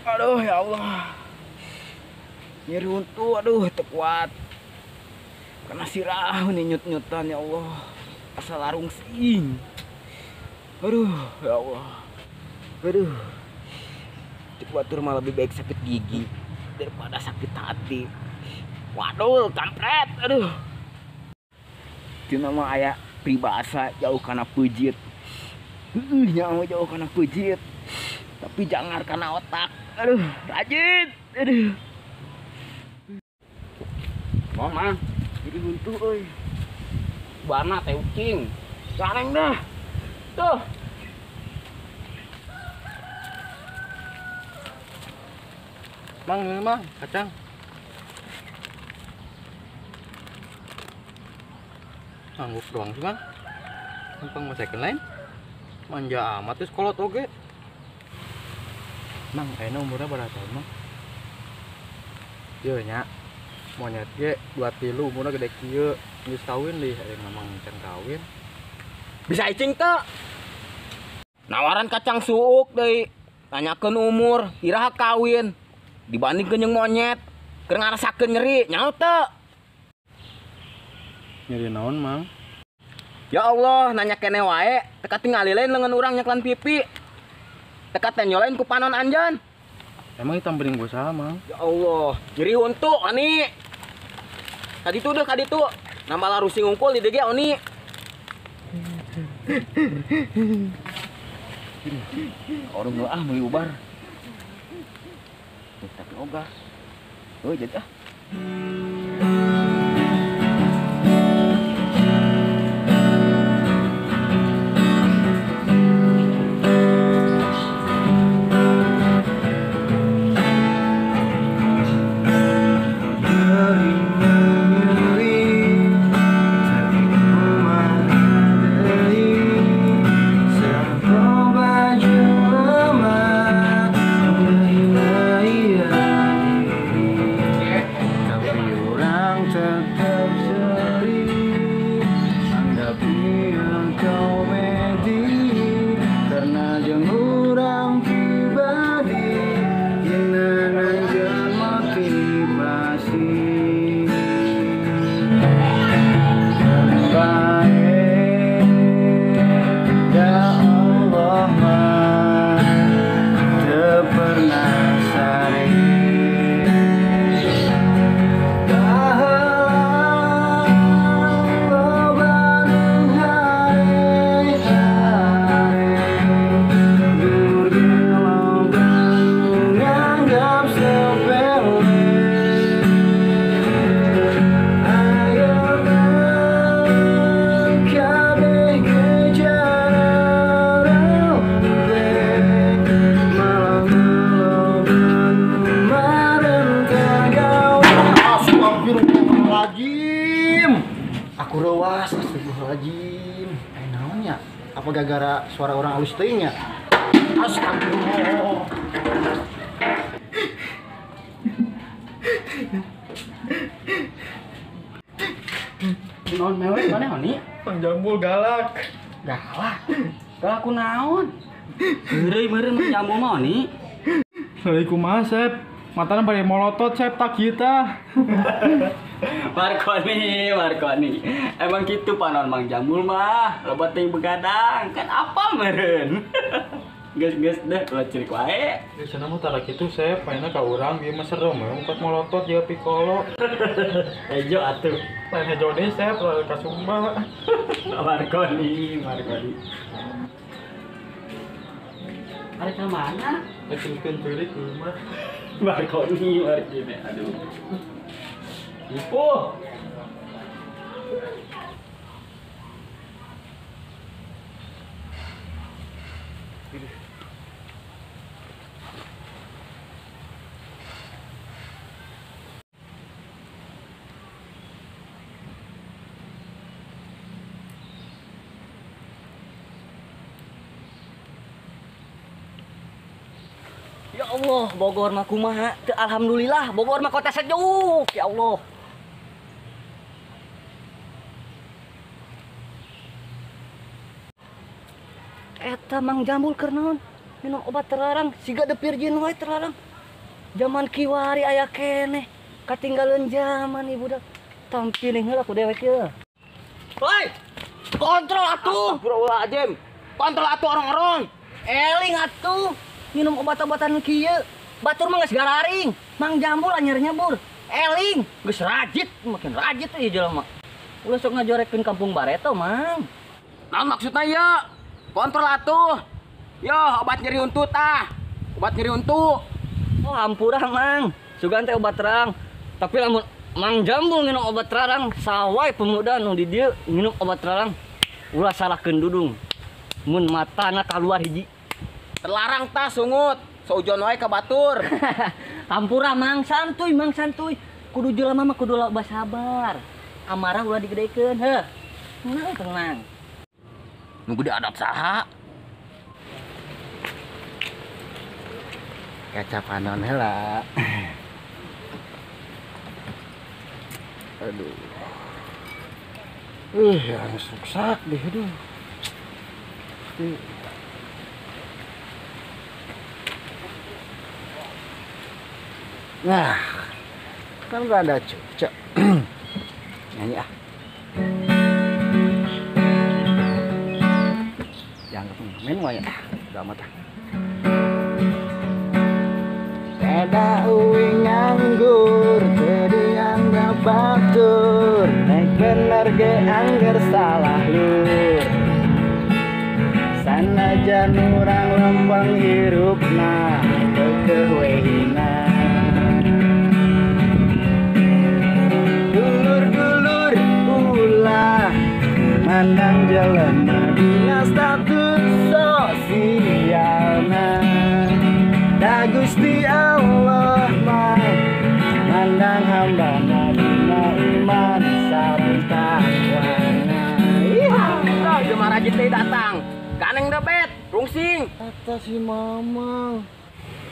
Aduh ya Allah. Nyeri huntu, aduh teu kuat. Kena sirah nih nyut-nyutan ya Allah. Asal larung sing. Aduh ya Allah. Aduh. Cek batur mah lebih baik sakit gigi daripada sakit hati. Waduh, kampret. Aduh. Cina mah aya pribahasa jauh kana peujeut. Heuh, nyaho jauh kana peujeut. Tapi jangan kana otak. Aduh, rajin. Aduh. Mau mah, jadi buntu euy. Warna teh ucing. Gareng dah. Tuh. Mang, ini mang, kacang. Ngangguk doang sih, Mang. Numpang mau second line. Manja amat tuh sekolah oge. Mang, kayaknya umurnya berapa tahun, Mang? Iya nya. Monyet ge 23 umurnya gede kieu. Geus kawin deh, ada yang memang can kawin. Bisa icing teu? Nawaran kacang suuk deui. Nanyakeun umur, iraha kawin. Dibandingkeun jeung monyet, keur ngarasakeun nyeri, nyaho teu? Nyeri naon, Mang? Ya Allah, nanya kene wae, teka tingali lain lengan urang nyeklan pipi. Teka tenyo lain ku panon anjan. Emang hitam bening gua saha, Mang? Ya Allah, nyeri huntu ani. Tadi tuh deh, kadi tuh. Nambah larusing unggul di DG oni. Orang ah meuli ubar. Tapi ogah. Oh, jadi ah. Aku rewas, astagfirullahaladzim. Naonnya? Apa gara-gara suara orang halus teuing nya? Astagfirullah. Naon mewek mana oni? Mang Jambul galak. Galak. Galak ku naon? Heureuy meureun Mang Jambul mah oni. Heureuy kumaha, Sep? Matana bari molotot, Sep, tak kita. Markoni, Markoni. Emang gitu panon Mang Jambul mah, loba teuing begadang, kan apa meureun. Geus-geus deh, ulah cerik wae. Geus cenah mah tara kitu, Sep, mainna ka urang ieu mah serem we ngumpet molotot jeung piccolo. Hejo atuh. Lain hejo deui, Sep, lain ka Sumba. Markoni, Markoni. Arek ka mana? Rek teruskeun ceurik ieu mah. Markoni, Markoni. Aduh. Ipuh. Ya Allah, Bogor mah kumaha? Teu alhamdulillah, Bogor mah kota sejuk. Ya Allah. Eta Mang Jambul keur naon? Minum obat terlarang, siga The Virgin wae terlarang. Zaman kiwari aya keneh. Katinggalan zaman ibu dah. Tampiling heula ku dewek ieu. Woi! Kontrol atuh. Astagfirullahaladzim. Kontrol atuh orang-orang. Eling atuh. Minum obat-obatan kieu. Batur mah geus gararing. Mang Jambul anyar nyebur. Eling geus rajit, makin rajit ieu jelema. Ulah sok ngajorekeun kampung Bareto, Mang. Naon maksudna ieu? Kontrol atuh. Yo, obat nyeri huntu tah. Obat nyeri huntu. Oh, hampura, Mang. Sugan teh obat terang. Tapi lamun Mang Jambul nginum obat terang, sawai pemuda nu di dieu nginum obat terang, ulah salahkeun Dudung. Mun matana kaluar hiji. Terlarang tah sungut. Saujon wae ka batur. Hampura Mang, santuy Mang, santuy. Kudu jelema mah kudu loba sabar. Amarah ulah digedekeun, heuh. Tenang, tenang. Nu gede adat saha? Kaca panon heula. Aduh. Harus ruksak deh, aduh. Nah, kan rada cocok. Nyanyi ah. Dianggap ngamen wae ah, udah amat ah. Eda uing nganggur, teu dianggap batur, nek bener ge angger salah lur. Sanajan urang lempeng hirupna, keukeuh we hina. Dulur-dulur ulah mandang jelema dina status sosialna. Da Gusti Allah mah mandang hambana dina iman sareng taqwana. Iha, jelema rajin teh datang. Ganeng debet, rungsing. Kata si Mamang.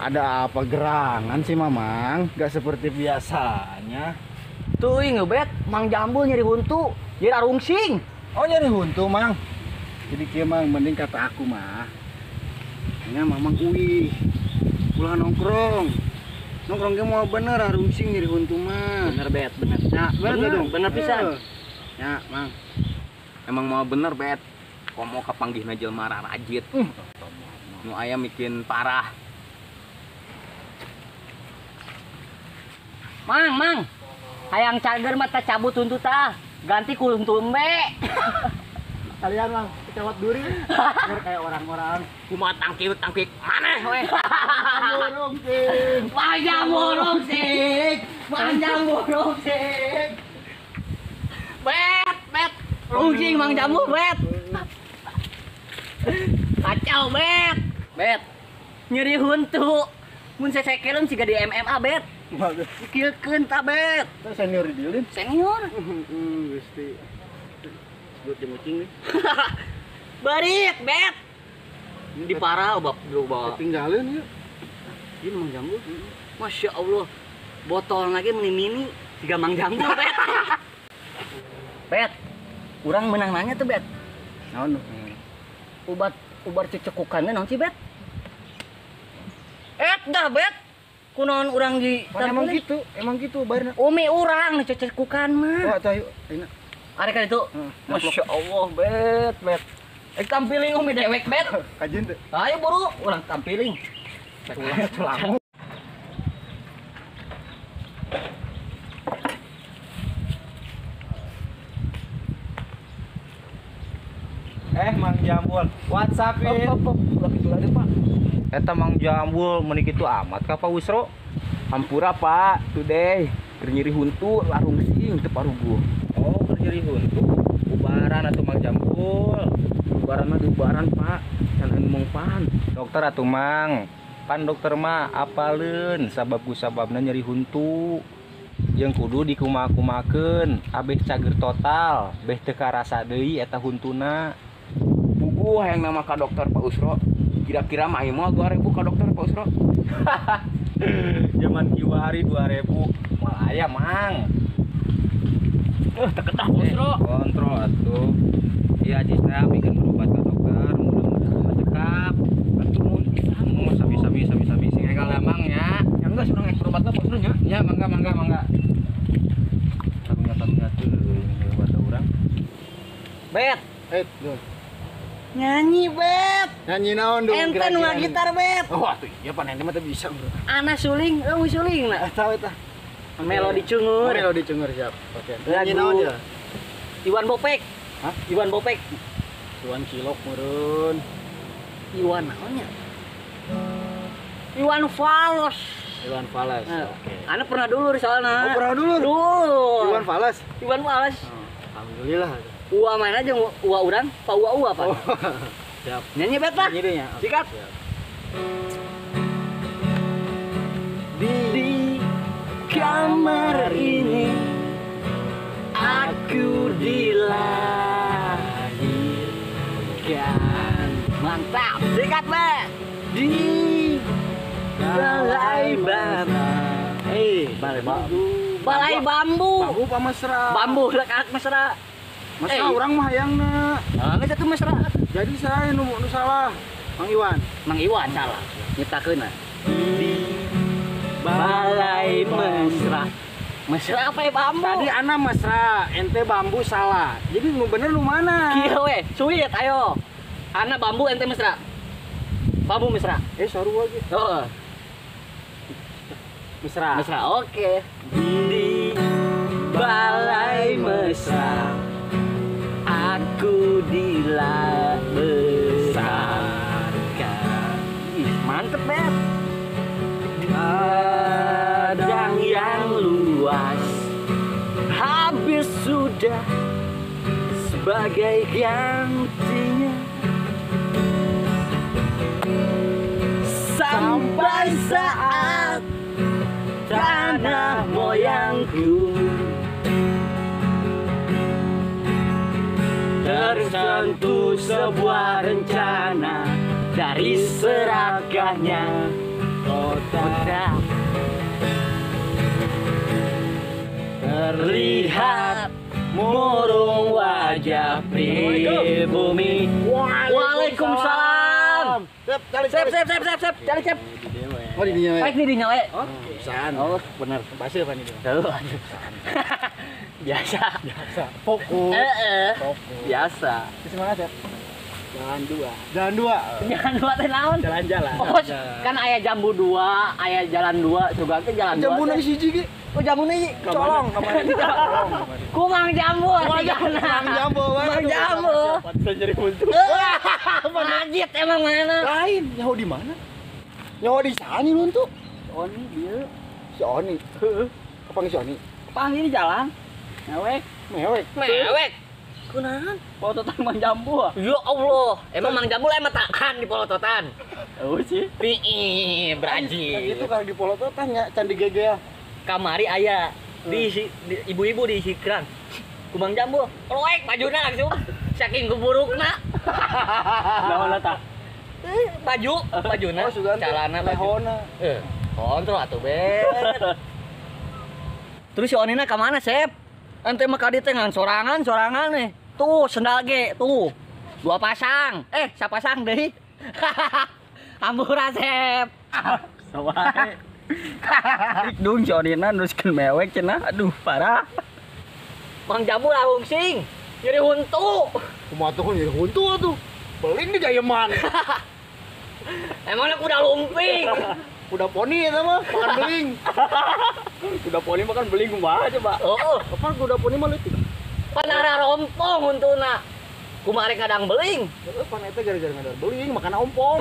Ada apa gerangan sih Mamang? Gak seperti biasanya. Tuh ngebet, Mang Jambul nyeri huntu, jadi rungsing. Oh nyeri huntu Mang. Jadi kieu Mang, mending kata aku mah. Hanya Mamang uih. Ulah nongkrong. Nongkrong ge mau bener rungsing nyeri huntu mah. Bener bet, bener. Ya, bener dong. Bener pisan. Ya, Mang. Emang mau bener bet. Komo kapanggihna jelema rajit. Nu aya bikin parah. Mang, Mang. Hayang cager mah cabut huntu tah. Ganti ku huntu embe. Kalian Mang, kecawat duri. Bener kayak orang-orang. Kumaha tangkil-tangkik maneh we. Rungsing. Panjang rungsing. Panjang rungsing. Bet, bet. Rungsing Mang Jambul, bet. Kacau, bet. Bet. Nyeri huntu. Mun sesekelem siga di MMA, bet. Dikilkeun ta, bet. Terus senior didilin? Senior. Gusti. Sebut jeung ucing nih. Barik, bet. Di parah bab dulu bawa. Ketinggalan ya. Ieu Mang Jambul. Masya Allah. Botol lagi meni mini siga Mang Jambul, bet. Bet. Urang menang nanya tuh, bet. Naon? Ubat ubar cecekukannya naon sih, bet? Dah, bet. Kunaon urang di emang gitu, emang gitu barna. Umi urang nu cecekukan mah. Oh, atuh ayo. Ayeuna. Arek ka ditu. Masya Allah, bet, bet. Tampiling umi dewek, bet. Kajian teh. Ayo buru, urang tampiling. Tulang. Mang Jambul, WhatsApp in. Ulah kitu lagi, Pak. Eta Mang Jambul meuni kitu amat ka Pak Wisro. Hampura, Pak. Today keur nyeri huntu larungsing teu paruguh. Oh, keur nyeri huntu. Ubaran atuh Mang Jambul. Ubaran mah diubaran, Pak. Can anu mongpan. Dokter atuh Mang. Pan dokter mah apaleun sabab ku sababna nyeri huntu. Jeung kudu dikumaha-kumakeun abeh cager total, beh teu karasa deui eta huntuna. Puguh hayang nama ka dokter Pak Usro. Kira-kira mah moal 2000 ka dokter Pak Usro. Zaman kiwari 2000 moal aya Mang. Teu ketah Pak Usro. Kontrol atuh. Ieu acisna pikeun berobat ka dokter, mudah-mudahan cekap. Atuh mun pisan. Sami-sami sami-sami sing enggal Mang nya. Yang Enggak urang ek berobat lah bosnya. Ya mangga mangga mangga. Karunya tuh obat urang. Bet. Eh, nyanyi Bet. Nyanyi naon dong? Ente nu gitar Bet. Oh, atuh iya pan ente mah teu bisa, bro. Ana suling, eueuh suling na. Tahu eta. Melodi cungur. Melodi cungur siap. Oke. Nyanyi naon ya? Iwan Bopek. Hah? Iwan Bopek. Iwan Cilok meureun. Iwan naonnya? Iwan Fals. Iwan Fals. Nah, oke. Ana pernah dulu soalnya. Oh, pernah dulu. Dulu. Iwan Fals. Iwan Fals. Oh, alhamdulillah. Ua mana aja ua urang, pa ua ua pak. Oh. Siap. Nyanyi Bet lah. Nyanyi deh ya. Sikat. Siap. Di kamar ini aku dilahirkan. Mantap. Sikat Bet. Di balai bambu. Balai bambu. Balai bambu. Bambu pa mesra. Bambu lek mesra. Mesra urang mah hayangna. Geus atuh mesra. Jadi saya nu salah. Mang Iwan. Mang Iwan salah. Nyiptakeunna. Di balai mesra. Mesra apa ya bambu? Tadi ana mesra, ente bambu salah. Jadi nu bener nu mana? Kieu we, suit ayo. Ana bambu ente mesra. Bambu mesra. Sarua ge. Heeh. Mesra. Mesra, oke. Di balai mesra aku dilabesarkan. Ih, mantep Bet. Padang yang luas habis sudah sebagai gantinya. Sampai saat tanah moyangku tersentuh sebuah rencana dari serakahnya kota. Terlihat murung wajah pribumi. Waalaikumsalam. Sep, sep, sep, sep, sep, sep, cari sep. Oh, di dinya. Baik di dinya we. Oh, pisan. Oh, bener. Baseuh pan itu. Tuh. Biasa. Biasa. Fokus. Heeh. Fokus. Biasa. Semangat, Sep. Jalan dua. Jalan dua. Jalan dua teh naon? Jalan-jalan. Oh, kan aya jambu dua, aya jalan dua, sugan teh jalan dua. Jambu nu hiji ge. Oh, jambu nu colong kemarin. Ku Mang Jambu. Mang Jambu. Mang Jambu. Pantesan nyeri huntu. Majid emang mana? Lain, nyaho di mana? Nyaho di sana huntu. Oni dieu. Si Oni. Heeh. Kapan si Oni? Kapan di jalan. Mewek. Mewek. Mewek. Kunaon? Polototan Mang Jambu. Ya Allah, emang Mang Jambu emang tahan di polototan. Oh sih. Ih, berajin. Itu kalau di polototan ya candi gegel. Kamari aya di ibu-ibu di Sikran. Ku Mang Jambu, roek bajuna langsung saking keburukna. Naon eta? Baju, bajuna, celana lehona. Kontrol atuh Bet. Terus si Onina ka mana, Sep? Ente mah kadi teh ngan sorangan nih. Tuh sendal ge tuh. Dua pasang. Sapasang deui. Hampura Sep. Sawae. Dung si Onina neruskeun mewek cenah. Aduh, parah. Mang Jambu larungsing. Nyeri huntu. Kumaha tuh nyeri huntu atuh. Beling di jayeman. Emangnya kuda lumping. Kuda poni eta mah, makan beling. Kuda poni makan beling kumaha coba? Oh, apa kuda poni mah leutik. Panara rompong huntuna. Kumaha rek ngadang beling? Heeh, pan eta gara-gara ngadang beling makan ompong.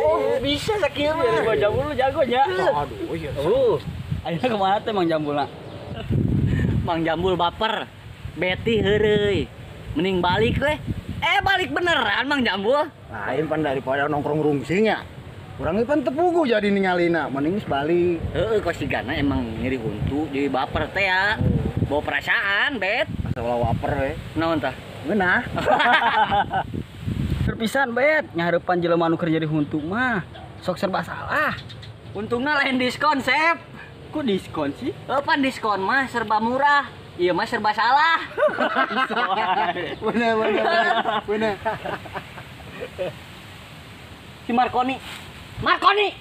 Oh, bisa sakieu mah. Mang Jambul lu jago nya. Aduh, iya. Ayeuna kumaha teh Mang Jambulna? Mang Jambul baper. Beti heureuy. Mending balik we. Balik beneran Mang Jambul. Lain pan daripada nongkrong rungsing ya. Urang pan tepugu jadi ningalina, mending geus balik. Heeh, kos sigana emang nyeri huntu jadi baper teh ya. Bawa perasaan, Bet. Asa ulah waper we. Naon tah? Ngeunah. Terpisan, Bet. Nyahareupan jelema anu keur nyeri huntu mah sok serba salah. Untungna lain diskon, Sep. Kok diskon sih? Pan diskon mah serba murah. Iya mah serba salah. Bener, bener, bener. Si Marconi. Marconi.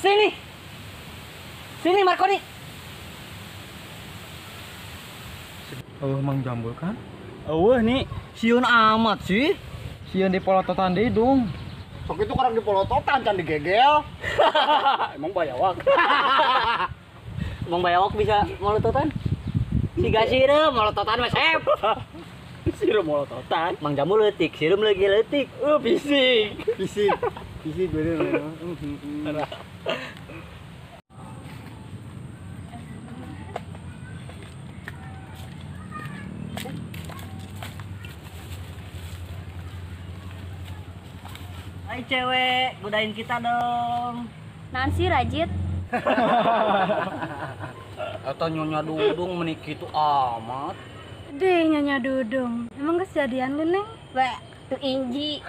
Sini. Sini Markoni. Oh, Mang Jambul kan? Eueuh nih, sieun amat sih. Sieun dipolototan deui dong. Sok itu kurang dipolototan can digegel. Emang bayawak. Emang bayawak bisa molototan? Siga sireum molototan mah sep. Sireum molototan. Mang Jambul leutik, sireum leugi leutik. Bisik. Bisik. Bisik bener. Hai cewek, godain kita dong. Nancy rajit. Atau Nyonya Dudung menik gitu amat. Deh Nyonya Dudung, emang kejadian lu neng? Wah, tuh Inji.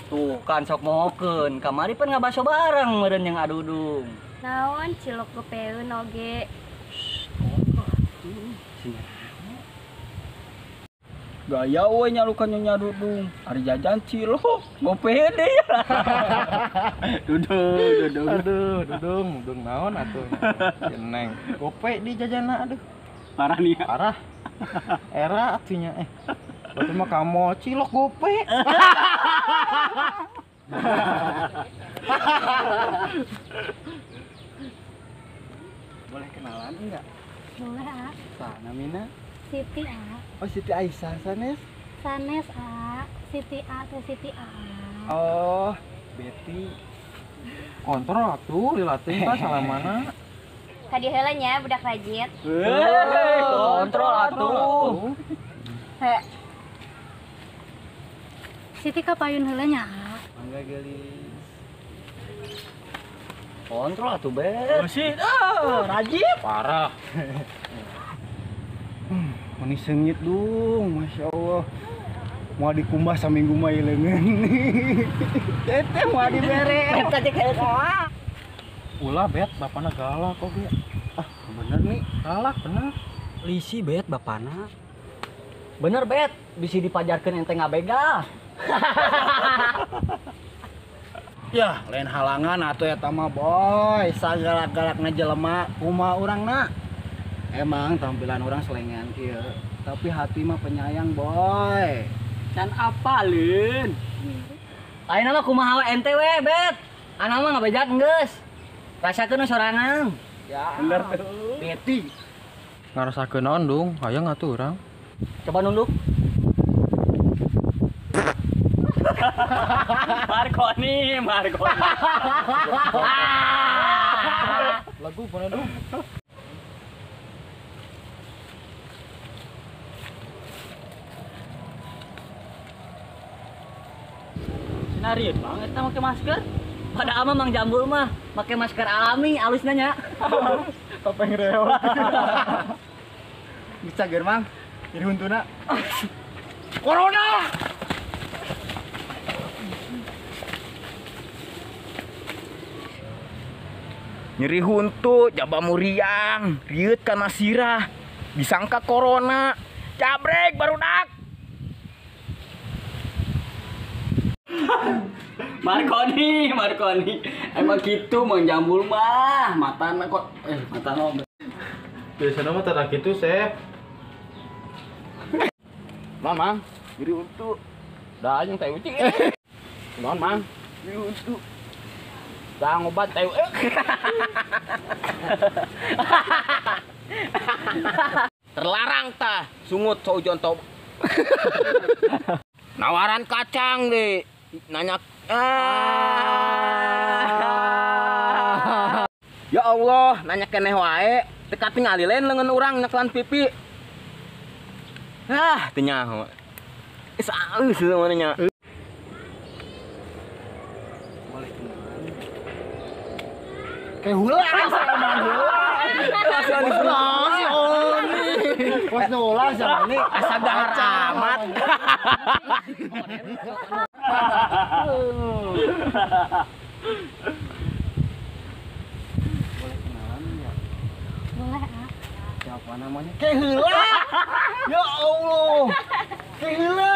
Tuh kan sok mohokeun, kamari pan ngabaso bareng meureun yang adudung. Naon cilok gopeun oge. Gaya we nyalukan Nyonya Dudung. Ari jajan cilok, gope deui. Dudung, Dudung. Aduh, Dudung, Dudung naon atuh. Si Neng, gope di jajanna aduh. Parah nih. Parah. Era atuh nya eh. Batu mah kamu cilok gope. Boleh kenalan enggak? Boleh, ah. Sa namina? Siti A. Oh, Siti Aisyah sanes? Sanes A, Siti A teh Siti A. Oh, Betty. Kontrol atuh dilatih tah salamana. Kadi heula nya budak rajit. Heuh, kontrol atuh. He. Siti ka payun heula nya. Mangga geulis. Kontrol atuh, Bet. Oh, sih, ah, rajit. Parah. Meni sengit dung, Masya Allah. Mau dikumbah saminggu mah leungeun. Teteh mau dibere. Eta cek heula. Ulah Bet, bapana galak oge. Ah, bener nih. Galak bener. Lisi Bet bapana. Bener Bet, bisi dipajarkeun ente ngabega. Ya, lain halangan atuh eta mah boy. Sagalak-galakna jelema kumaha urangna. Emang tampilan orang selengean kieu, tapi hati mah penyayang boy. Can apaleun. Ayeuna mah kumaha we ente we, Bet. Ana mah ngabejak geus. Rasakeun sorangan. Ya, bener tuh. Betty. Ngarasakeun naon dung? Hayang atuh urang. Coba nunduk. Markoni, Markoni. Lagu mana dung? Sinarieun banget tah make masker. Padahal mah Mang Jambul mah make masker alami alusna nya. Topeng rewa. Bisa ger Mang, jadi huntuna. Corona. Nyeri huntu, jaba muriang, rieut kana sirah, disangka corona. Cabrek barudak. Markoni, Markoni. Emang gitu Mang Jambul mah, matana kok matana. Biasana mah tara kitu, Sep. Mang, nyeri huntu. Da anjing teh ucing. Naon, Mang? Nyeri huntu. Dah ngobat teh. Terlarang tah, sungut saujon tob. Nawaran kacang deh. Nanya Ya Allah, nanya keneh wae, teu katingali lain leungeun urang nyekelan pipi. Ah, teu nyaho. Geus alus mana nya. Boleh kenalan. Kayak hula salaman hula. Pos nulah sama ini asa gahar amat. Boleh kenalan enggak? Boleh, ah. Siapa namanya? Kayak heula. Ya Allah. Kayak heula.